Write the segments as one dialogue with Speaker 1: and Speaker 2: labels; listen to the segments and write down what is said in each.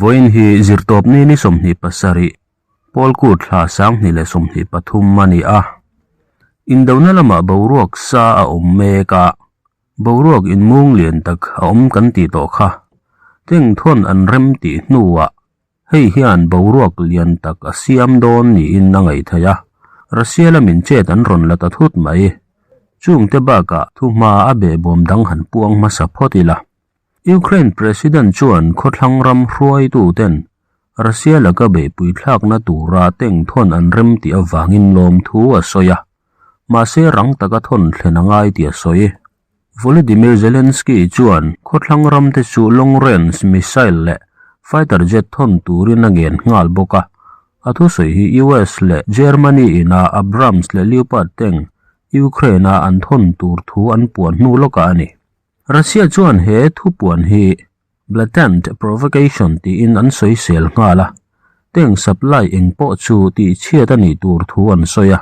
Speaker 1: Vawiin hi zirtawpni ni 27, Pawlkut thla 2023 a ni a. Indona lamah boruak sa a awm mek a, boruak inmung lian tak a awm kan tih tawh kha. Tengthawn an rem tih hnuah Hei hian boruak lian tak a siam dawn niin a ngaih theih a, Russia lamin chet an rawn la ta thut mai. Chungte bakah thuhma a behbawm dang han puang hmasa phawt ila. Ukraine President chuan khawthlang ram hruaituten Russia laka beihpui thlakna tura tengthawn an rem tih avangin lawmthu a sawi a, mahse rang taka thawn thlen a ngai tih a sawi. Volodymyr Zelensky chuan khawthlang ramte chu long range missile leh fighter jet thawn turin a ngen nghal bawk a. A thusawi hi US leh Germany ina Abrams leh Leopard tank Ukraine-a an thawn tur thu an puan hnu lawkah a ni. Russia chuan he thupuan hi blatant provocation tiin an sawisel nghal a, tank supply eng pawh chu tihchhiat a nih tur thu an sawi a,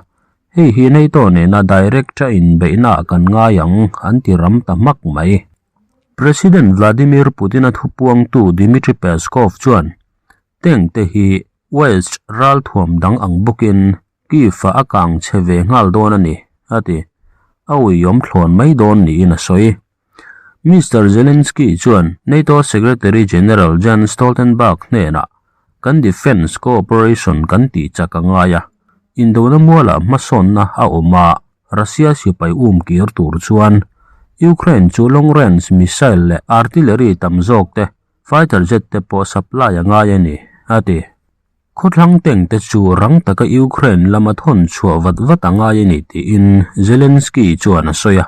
Speaker 1: hei hi NATO nena direct a inbeihna ah kan ngai ang an ti ram ta hmak mai. President Vladimir Putin-a thupuangtu Dmitry Peskov chuan tank te hi West ralthuam dang ang bawkin Kyiv-ah a kang chhe ve nghal dawn a ni, a ti. A uiawm thlawn mai dawn niin a sawi. Mister Zelensky chuan NATO Secretary General Jens Stoltenberg hnenah kan defence cooperation kan tih chak a ngai a, indona mualah hmasawnna a awm a, Russia sipai um kir tur chuan Ukraine chu long range missile leh artillery tam zawk te, fighter jet te pawh supply a ngai a ni, a ti. Khawthlang tank te chu rang taka Ukraine lama thawn chhuah vat vat a ngai a ni tiin Zelensky chuan a sawi a.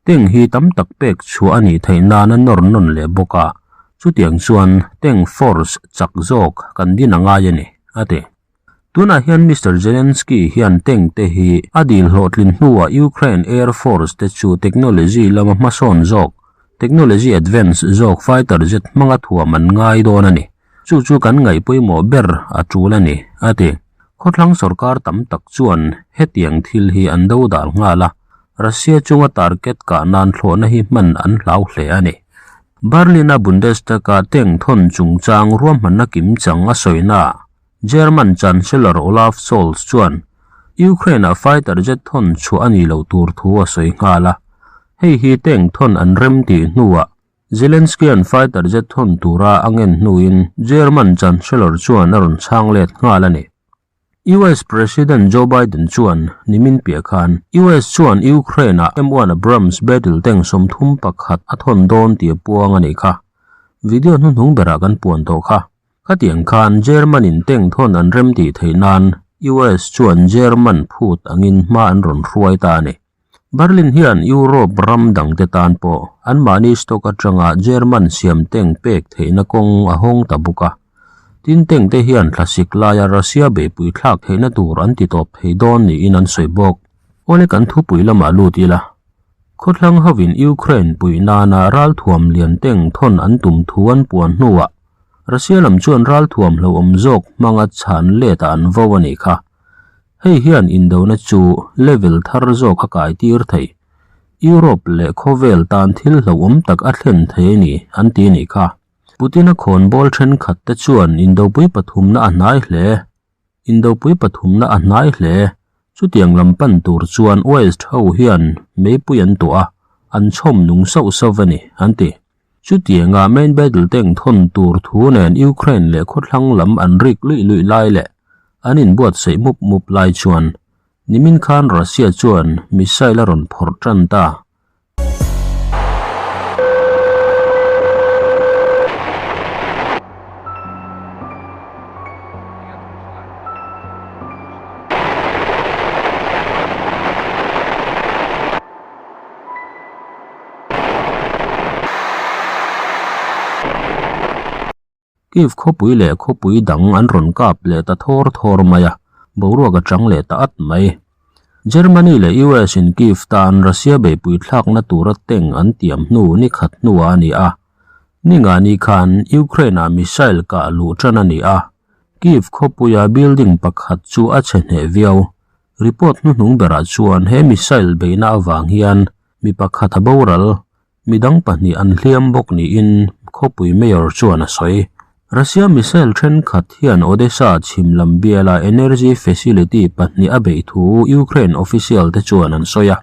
Speaker 1: Tank hi tam tak pek chhuah a nih theih nan a nawr nawn leh bawk a, chutiang chuan tank force chak zawk kan din a ngai a ni, a ti. Tunah hian Mister Zelensky hian tank te hi a dil hlawhtlin hnuah Ukraine Air Force te chu technology lama hmasawn zawk, technology advance zawk fighter jet hmanga thuam an ngai dawn a ni. Chu chu kan ngaih pawimawh ber a tul a ni, a ti. Khawthlang sorkar tam tak chuan hetiang thil hi an do dal nghal a, Russia chunga target kah nan thlawhna hi hman an hlau hle a ni. Berlin-a Bundestag-a tank thawn chungchang ruahmanna kimchang a sawina German Chancellor Olaf Scholz chuan Ukraine-ah fighter jet thawn chhuah a nih loh tur thu a sawi nghal a, hei hi tank thawn an rem tih hnuah Zelensky-a'n fighter jet thawn tura a ngen hnuin German Chancellor chuan a rawn chhang let nghal a ni. US President Joe Biden chuan nimin piah khan US chuan Ukraine-ah M1 Abrams battle tank 31 a thawn dawn tih a puang a nih kha. Video hnuhnung berah kan puan tawh kha. Khatiang khan German-in tank thawn an rem tih theih nan US chuan German phut angin hma an rawn hruai ta a ni. Berlin hian Europe ram dangte tan pawh anmahni stock atanga German siam tank pek theihna kawng a hawng ta bawk a. Tin, tank te hian thlasik laia Russia beihpui thlak theihna tur an ti tawp thei dawn niin an sawi bawk. Awle kan thupui lamah lut ila. Khawthlang hovin Ukraine puih nana ralthuam lian tank thawn an tum thu an puan hnuah Russia lam chuan ralthuam hlauhawm zawk hmanga chhan letah an vo a nih kha. Hei hian indona chu level thar zawk a kai tir thei. Europe leh khawvel tan thil hlauhawm tak a thlen thei a ni, an ti a nih kha. Putin-a khawnbawl thenkhat te chuan indopui pathumna a hnai hle. Indopui pathumna a hnai hle. Chutiang lam pan tur chuan West ho hian meipui an tuah a, an chhawm nung sauh sauh a ni, an ti. Chutianga main battle tank thawn tur thu nen Ukraine leh khawthlang lam an rik luih luih lai leh an inbuatsaih mup mup lai chuan nimin khan Russia chuan missile a rawn phawrh tan ta. Kyiv khawpui leh khawpui dang an rawn kap leh ta thawr thawr mai a, boruak a chang leh ta at mai. Germany leh US in Kyiv tan Russia beihpui thlakna tura tank an tiam hnu ni khat hnuah a ni a. Ningani khan Ukraine-ah missile kah luh tan a ni a, Kyiv khawpuia building pakhat chu a chhe hneh viau. Report hnuhnung berah chuan he missile beihna avang hian mi pakhat a boral, midang pahnih an hliam bawk niin khawpui mayor chuan a sawi. Russia missile thenkhat hian Odesa chhim lam biala energy facility pahnih a beih thu Ukraine official te chuan an sawi a.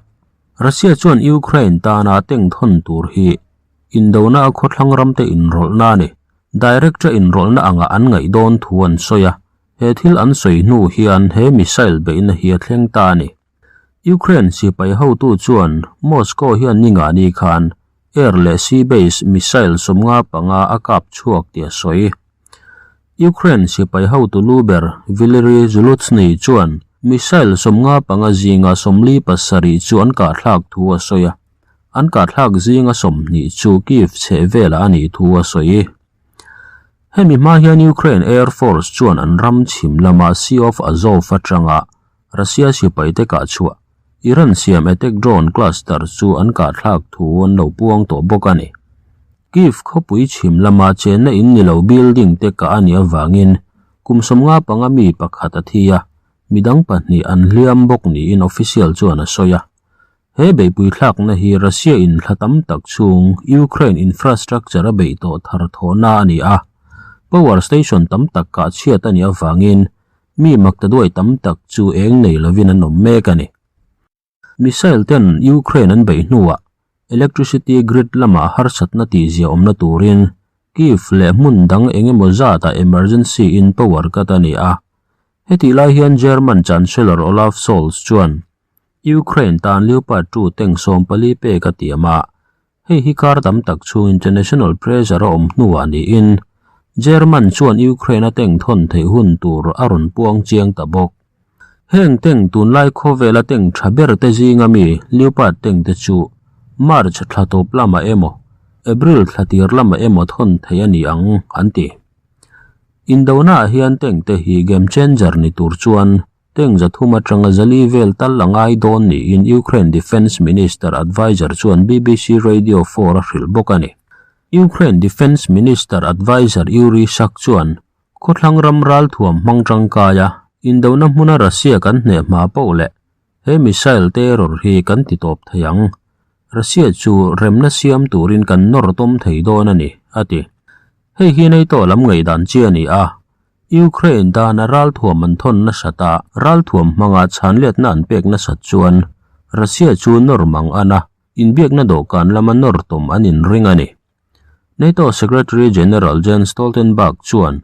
Speaker 1: Russia chuan Ukraine tana tank thawn tur hi indona a khawthlang ramte inrawlhna a ni. Direct-a inrawlhna anga an ngaih dawn thu an sawi a. He thil an sawi hnu hian he missile beihna hi a thleng ta a ni. Ukraine sipai hotu chuan Moscow hian ningani khan air leh sea base missile 55 a kap chhuak tih a sawi. Ukraine sipai hotu lu ber Valery Zaluzhny chuan missile 55 zinga 47 chu an kahthlak thu a sawi a, an kahthlak zinga 20 chu Kyiv chhehvelah a nih thu a sawi. Hemi hma hian Ukraine Air Force chuan an ram chhim lama Sea of Azov atanga Russia sipaite kah chhuah Iran siam attack drone cluster chu an kah thlak thu an lo puang tawh bawk a ni. Kyiv khawpui chhim lama chenna in ni lo building te kah a nih avangin kum 55 mi pakhat a thi a, midang pahnih an hliam bawk niin official chuan a sawi a. He beihpui thlakna hi Russia in thla tam tak chhung Ukraine infrastructure a beih tawh thar thawhna a ni a, power station tam tak kah chhiat a nih avangin mi maktaduai tam tak chu eng nei lovin an awm mek a ni. Missile ten Ukraine an beih hnuah electricity grid lamah harsatna tihzia awmna turin Kyiv leh hmun dang eng emaw zatah emergency in power cut a ni a. Hetih lai hian German Chancellor Olaf Scholz chuan Ukraine tan Leopard 2 tank 14 pek a tiam a, hei hi kar tam tak chhung international pressure a awm hnuah niin German chuan Ukraine a tank thawn theih hun tur a rawn puang chiang ta bawk. Heng tank tunlai khawvela tank tha ber te zinga mi Leopard tank te chu March thla tawp lamah emaw April thla tir lamah emaw thawn theih a ni ang an ti. Indonaah hian tank te hi game changer ni tur chuan Tank 300 atanga 400 vel tal a ngai dawn niin Ukraine Defence Minister Adviser chuan BBC Radio 4 a hrilh bawk a ni. Ukraine Defence Minister Adviser Yuri Shak chuan khawthlang ram ralthuam hmang tangkai a, indona hmuna Russia kan hneh hma poh leh he missile terror hi kan ti tawp thei ang. Russia chu remna siam turin kan nawr tawm thei dawn a ni, a ti. Hei hi NATO lam ngaihdan chi a ni a, Ukraine dana ralthuam an thawn nasat a, ralthuam hmanga chhanletna an pek nasat chuan Russia chu nawr mang an a, inbiakna dawhkan lama nawr tawm an inring a ni. NATO Secretary General Jens Stoltenberg chuan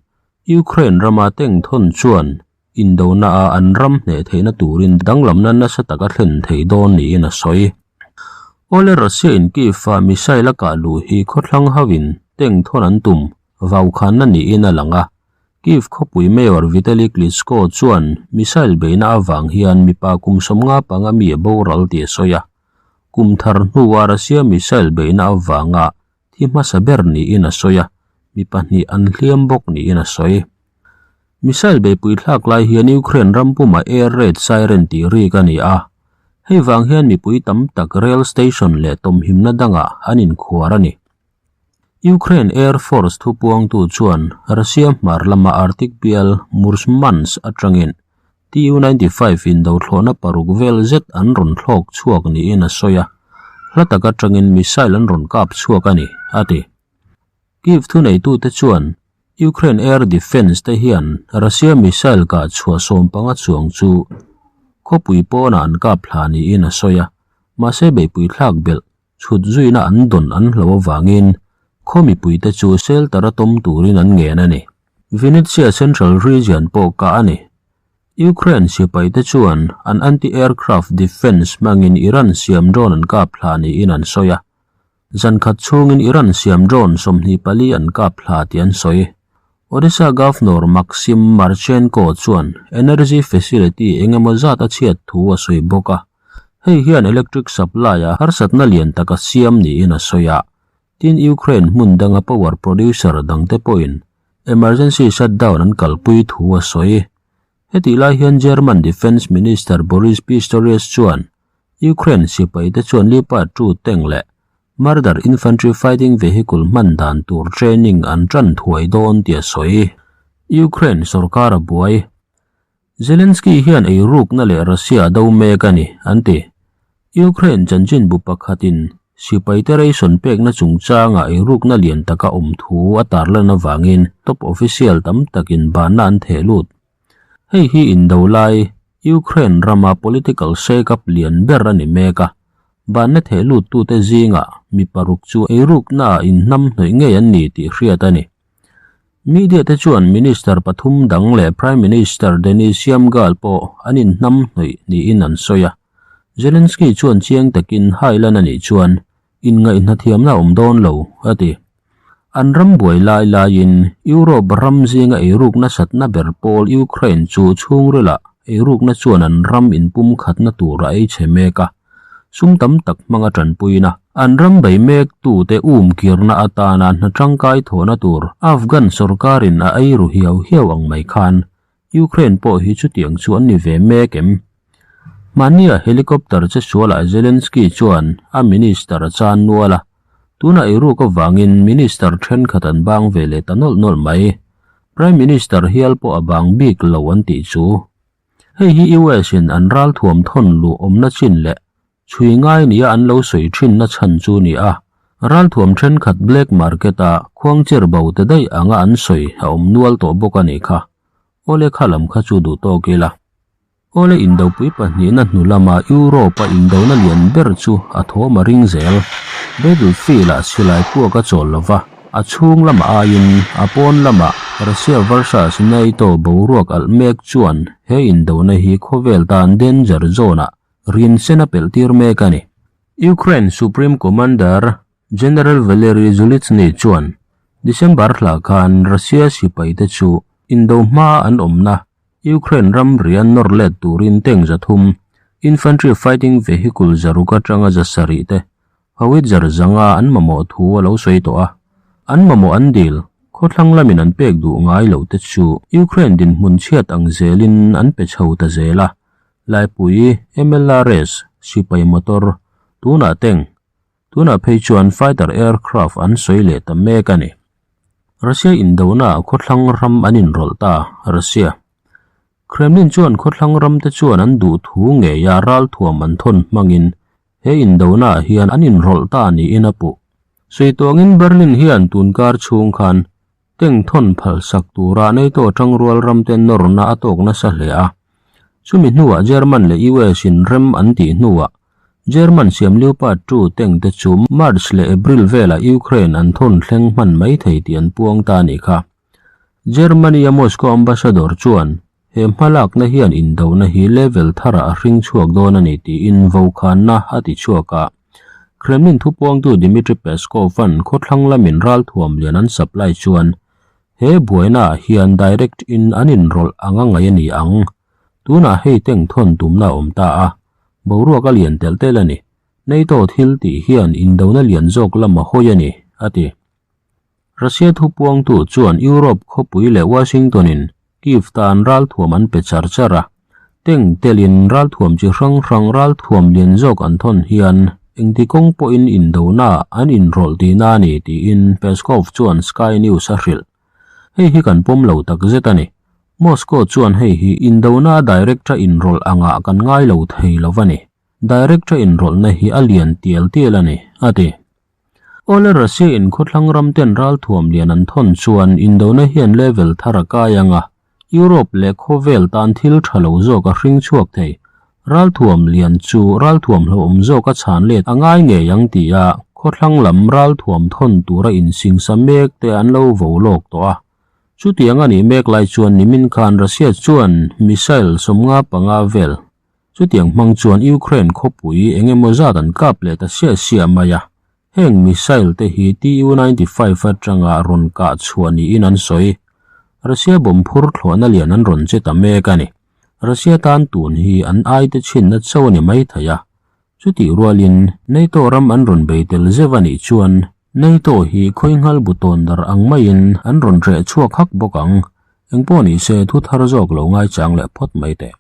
Speaker 1: Ukraine rama tank thawn chuan indona a an ram hneh theihna turin danglamna nasa taka thlen thei dawn niin a sawi. Awle Russia in Kyiv a missile a kah luh hi khawthlang hauhin tank thawn an tum Vaukhanna niin a lang a, Kyiv khawpui Mayor Vitali Klitschko chuan missile beihna avang hian mipa kum 55 mi a boral tih a sawi a. Kum thar hnua Russia missile beihna avanga thi hmasa ber niin a sawi a, mi pahnih an hliam bawk niin a sawi. Missile beihpui thlak lai hian Ukraine ram pumah air raid siren tih rik a ni a, hei vang hian mipui tam tak rail station leh tawmhimna dangah an inkhuar a ni. Ukraine Air Force thupuangtu chuan Russia hmar lama Arctic bial Murmansk atangin Tu-95 indothlawhna paruk vel zet an rawn thlawk chhuak niin a sawi a, hla tak atangin missile an rawn kap chhuak a ni, a ti. Kyiv thuneitute chuan Ukraine Air Defence te hian Russia missile kah chhuah 15 chuang chu khawpui pawnah an kap hla niin a sawi a, mahse beihpui thlak belh Chhut zuina an dawn an hlo avangin khaw mipuite chu shelter a tawm turin an ngen a ni. Vinnytsia Central Region pawh kah a ni. Ukraine sipaite chuan an anti-aircraft defence hmangin Iran siam drone an kap hla niin an sawi a. Zan khat chhungin Iran siam drone 24 an kap hla tih an sawi. Odesa Governor Maksim Marchenko chuan energy facility eng emaw zat a chhiat thu a sawi bawk a. Hei hian electric supply a harsatna lian tak a siam niin a sawi a, tin Ukraine hmun danga power producer dangte pawhin emergency shutdown an kalpui thu a sawi. Hetih lai hian German Defence Minister Boris Pistorius chuan Ukraine sipaite chuan Leopard 2 tank leh Marder infantry fighting vehicle hman dan tur training an tan thuai dawn tih a sawi. Ukraine sorkar a buai. Zelensky hian eirukna leh Russia a do mek a ni, an ti. Ukraine chanchinbu pakhatin Sipaite ration pekna chungchangah eirukna lian taka awm thu a tarlan avangin top official tam takin banna an theh lut. Hei hi indo lai Ukraine rama political shake-up lian ber a ni mek a, banna theh luttute zingah mi paruk chu eiruknaah inhnamhnawih ngei an ni tih hriat a ni. Media te chuan Minister pathum dang leh Prime Minister Denis Shyamgal pawh an inhnamhnawih niin an sawi a. Zelensky chuan chiang takin hailan a nih chuan inngaihna thiamna a awm dawn lo, a ti. An ram buai lai laiin Europe ram zinga eiruk nasatna ber pawl Ukraine chu chhungrilah eirukna chuan an ram inpumkhatna tur a ei chhe mek a. Sum tam tak hmanga tanpuina, an ram bei mektute um kirna atana hna tangkai thawhna tur Afghan sorkarin a ei ru hiau hiau ang mai khan Ukraine pawh hi chutiang chu an ni ve mek em? Mahnia helicopter che sualah Zelensky chuan a minister a chan nual a, tunah eiruk avangin minister thenkhat an bang ve leh ta nawlh nawlh mai. Prime Minister hial pawh a bang bik lo an tih chu. Hei hi US in an ralthuam thawn luh awmna chin leh chhui ngai nia an lo sawi thinna chhan chu ni a, ralthuam thenkhat black market a khuangcher bo te daih anga an sawi a awm nual tawh bawk a nih kha. Awle kha lam kha chu duh tawk ila. Awle indopui pahnihna hnu lama Europe a indona lian ber chu a thawm a ring zel. Battlefield ah silai puak a chawl lova. A chhung lamah aiin a pawn lamah Russia versus NATO boruak alh mek chuan he indona hi khawvel tan danger zone-ah rin sen a pelh tir mek a ni. Ukraine Supreme Commander General Valery Zaluzhny chuan December hla khan Russia sipaite chu indo hmaa an awmna Ukraine ramri an nawr let turin tank 300, infantry fighting vehicle 600 atanga 700 te Howitzer zanga an mamawh thu a lo sawi tawh a, an mamawh an dil, khawthlang lamin an pek duh ngai loh te chu Ukraine dinhmun chhiat ang zelin an pe chho ta zel a, Laipui, MLRS, sipai motor, tunah tank, tunah phei chuan fighter aircraft an sawi leh ta mek a ni. Russia indona ah khawthlang ram an inrawlh ta, Russia. Kremlin chuan khawthlang ram te chuan an duh thu ngeia ralthuam an thawn hmangin He indona ah hian an inrawlh ta niin a puh. Suituangin Berlin hian tunkar chhung khan tank thawn phal sak tura NATO tangrual ramte nawrna a tawk nasa hle a. Chumi hnuah German leh US in rem an tih hnuah German siam Leopard 2 tank te chu March leh April velah Ukraine an thawn thleng hman mai thei tih an puang ta a nih kha. Germany-a Moscow ambassador chuan He hmalakna hian indona hi level tharah a hring chhuak dawn a ni tiin vokhanna a ti chhuak a. Kremlin thupuangtu Dmitry Peskov-a'n khawthlang lamin ralthuam lian an supply chuan he buainaah hian direct in an inrawlh anga ngaih a ni ang. Tunah hei tank thawn tumna a awm ta a, boruak a lian telh telh a ni. NATO thil tih hian indona lian zawk lam a hawi a ni, a ti. Russia thupuangtu chuan Europe khawpui leh Washington-in Kyiv tan ralthuam an pe char char a, tank telin ralthuam chi hrang hrang ralthuam lian zawk an thawn hian engti kawng pawhin indona an inrawlh tihna a ni tiin Peskov chuan Sky News a hrilh. Hei hi kan pawm lo takzet a ni. Moscow chuan hei hi indona a direct-a inrawlh angah kan ngai lo thei lo va ni. Direct-a inrawlhna hi a lian tial tial a ni, a ti. Awle Russia in khawthlang ram ten ralthuam lian an thawn chuan indona hian level thar a kai ang a, Europe leh khawvel tan thil tha lo zawk a hring chhuak thei. Ralthuam lian chu ralthuam hlauhawm zawk a chhan let a ngai ngei ang ti a, khawthlang lam ralthuam thawn tura insingsa mek te an lo vo lawk tawh a. Chutiang a nih mek lai chuan nimin khan Russia chuan missile 55 vel Chutiang hmang chuan Ukraine khawpui eng emaw zat an kap leh ta siah siah mai a, heng missile te hi Tu-95 atanga rawn kah chhuah niin an sawi. Russia bomb phur thlawhna lian an rawn che ta mek a ni. Russia tan tun hi an aite chhinna cho a ni mai thei a. Chutih rualin NATO ram an rawn bei tel zeuh a nih chuan NATO hi khawinghal bu tawn dar ang maiin an rawn reh chhuak hak bawk ang. Engpawh nise thu thar zawk lo ngaichang leh phawt mai teh.